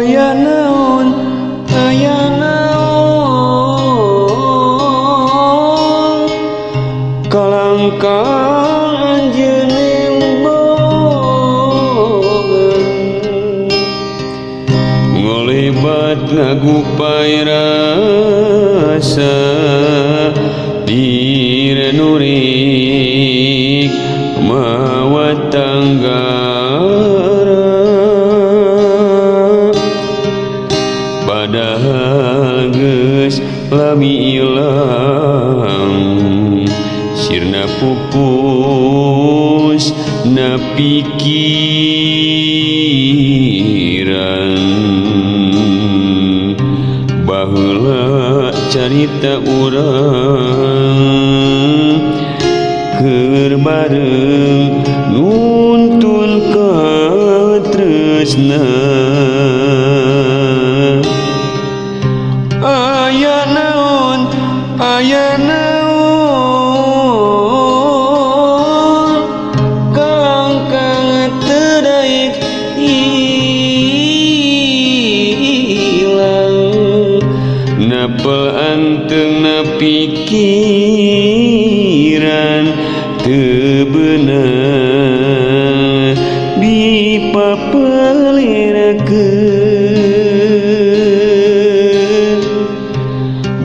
Aya naon, aya naon, kalangkang anjeun embongan. Ngolebat ngagupai rasa direnurik mawa tanggara. Padahal geus lami ilang sirna pupus na pikiran. Baheula carita urang keur bareng nuntun katresna. Aya naon, aya naon, kalangkang teu daek ilang. Napel anteng na pikiran teu beunang dipapelerakeun.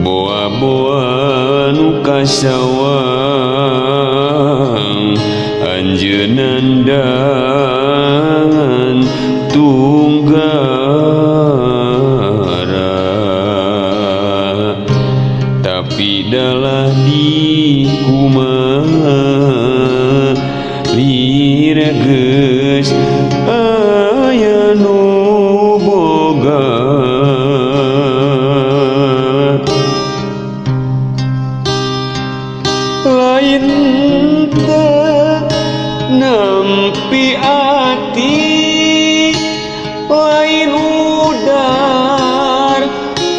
Boa-boa nu kasawang anjeun nandangan tunggara. Tapi dalah di kumaha lira geus aya nu boga. Lain teu nampi ati, lain udar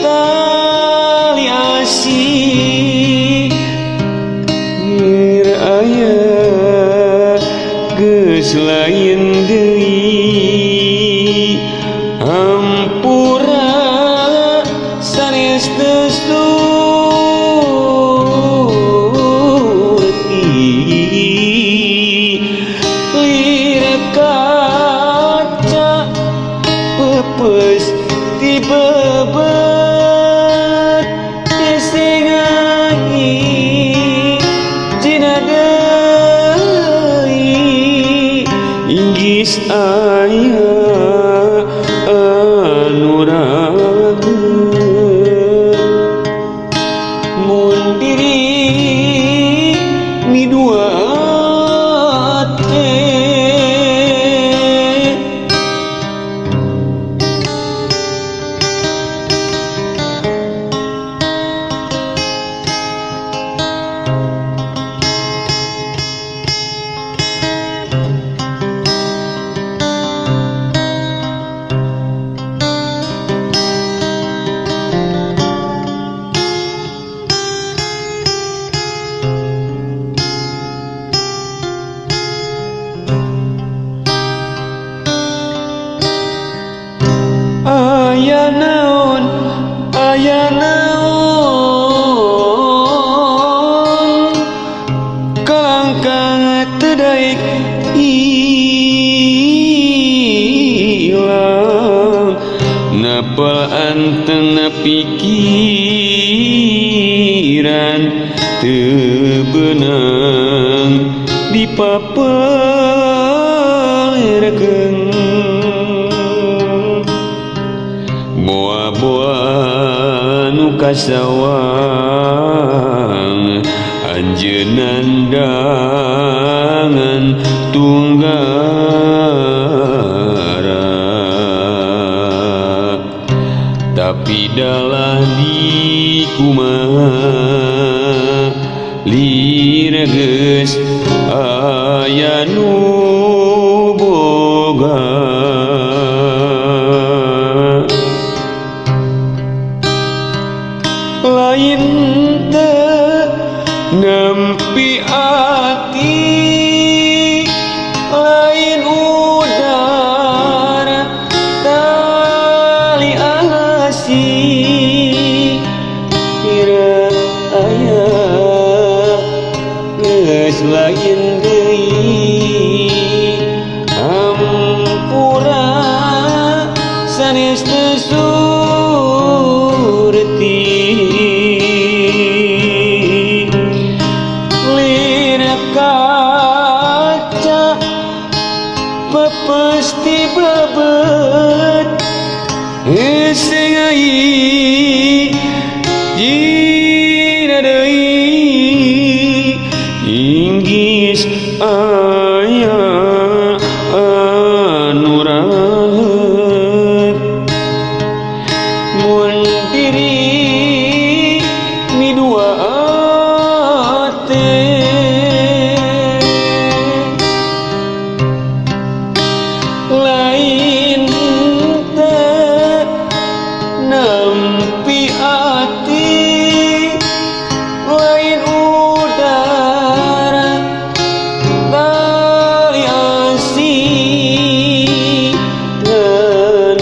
tali asih. Nir aya geus lain deui, hampura sanes teu surti. Lir kaca peupeus ti beubeut desengai cina deui. Inggis aya anu rageut mun diri midua teh. Aya naon, aya naon, kalangkang teu daek ilang. Napel anteng na pikiran teu beunang dipapelerakeun. Boa-boa nu kasawang anjeun nandangan tunggara. Tapi dalah di kumaha lira geus aya nu boga. Lain teu nampi ati, lain udara tali Pasti bebet hese ngahijina deui inggis aya anu rahet mun diri midua teh lain teu nempi ati, lain udara tali asih, ngan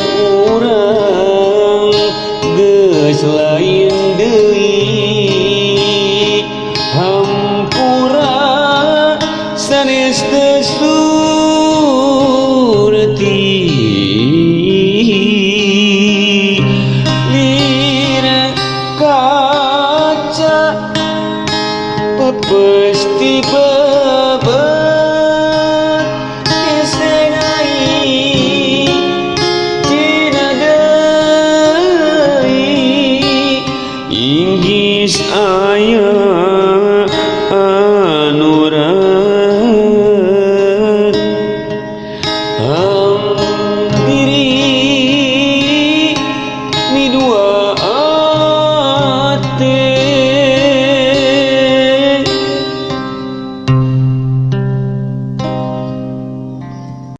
urang geus lain deui. Hampura sanes teu surti, lira kaca pepesti bebet hese ngahijina deui inggis aya.